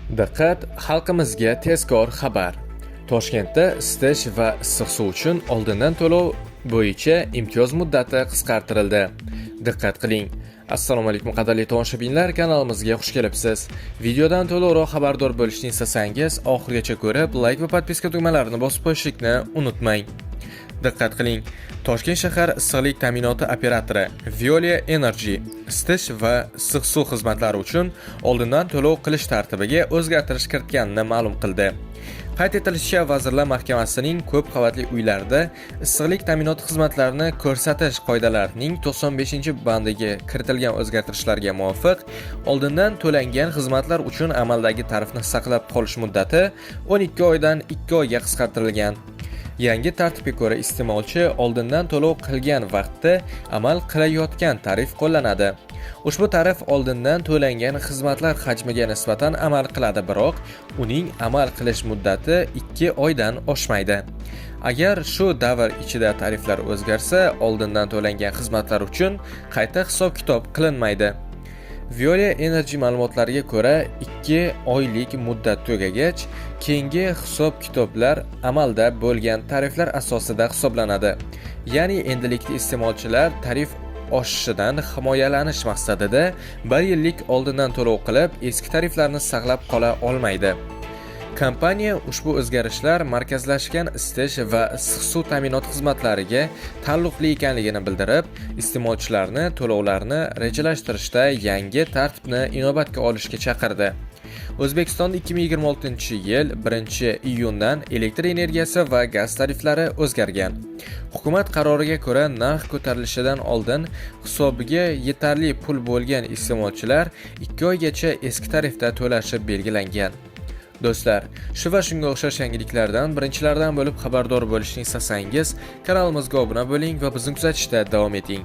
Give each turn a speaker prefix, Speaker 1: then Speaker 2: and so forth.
Speaker 1: Diqqat, xalqimizga tezkor xabar! Toshkentda isitish va issiq suv uchun oldindan to'lov bo'yicha imtiyoz muddati qisqartirildi. Diqqat qiling! Assalomu alaykum, qadrli tomoshabinlar, kanalimizga xush kelibsiz. Videodan to'liqroq xabardor bo'lishni istasangiz, oxirigacha ko'rib, like va подписка tugmalarini bosib qo'yishlikni unutmang. Diqqat qiling! Toshkent shahar issiqlik ta'minoti operatori Veolia Energy isitish va issiq suv xizmatlari uchun oldindan to'lov qilish tartibiga o'zgartirish kiritganini ma'lum qildi. Qayd etilishicha, Vazirlar Mahkamasining ko'p qavatli uylarda issiqlik ta'minoti xizmatlarini ko'rsatish qoidalarining 95-bandiga kiritilgan o'zgartirishlarga muvofiq, oldindan to'langan xizmatlar uchun amaldagi tarifni saqlab qolish muddati 12 oydan 2 oyga qisqartirilgan. Yangi tartibga ko'ra, iste'molchi oldindan to'lov qilgan vaqtda amal qilayotgan tarif qo'llanadi. Ushbu tarif oldindan to'langan xizmatlar hajmiga nisbatan amal qiladi, biroq uning amal qilish muddati 2 oydan oshmaydi. Agar shu davr ichida tariflar o'zgarsa, oldindan to'langan xizmatlar uchun qayta hisob-kitob qilinmaydi. Veolia Energy ma'lumotlariga ko'ra, 2 oylik muddat tugagach, keyingi hisob-kitoblar amalda bo'lgan tariflar asosida hisoblanadi. Ya'ni endilikda iste'molchilar tarif oshishidan himoyalanish maqsadida bir yillik oldindan to'lov qilib, eski tariflarni saqlab qola olmaydi. Kompaniya ushbu o'zgarishlar markazlashgan isitish va issiq suv ta'minoti xizmatlariga taalluqli ekanligini bildirib, iste'molchilarni to'lovlarni rejalashtirishda yangi tartibni inobatga olishga chaqirdi. O'zbekistonda 2026-yil 1-iyundan elektr energiyasi va gaz tariflari o'zgargan. Hukumat qaroriga ko'ra, narx ko'tarilishidan oldin hisobiga yetarli pul bo'lgan iste'molchilar 2 oygacha eski tarifda to'lashi belgilangan. Do'stlar, shu va shunga o'xshash yangiliklardan birinchilardan bo'lib xabardor bo'lishni istasangiz, kanalimizga obuna bo'ling va bizni kuzatishda davom eting.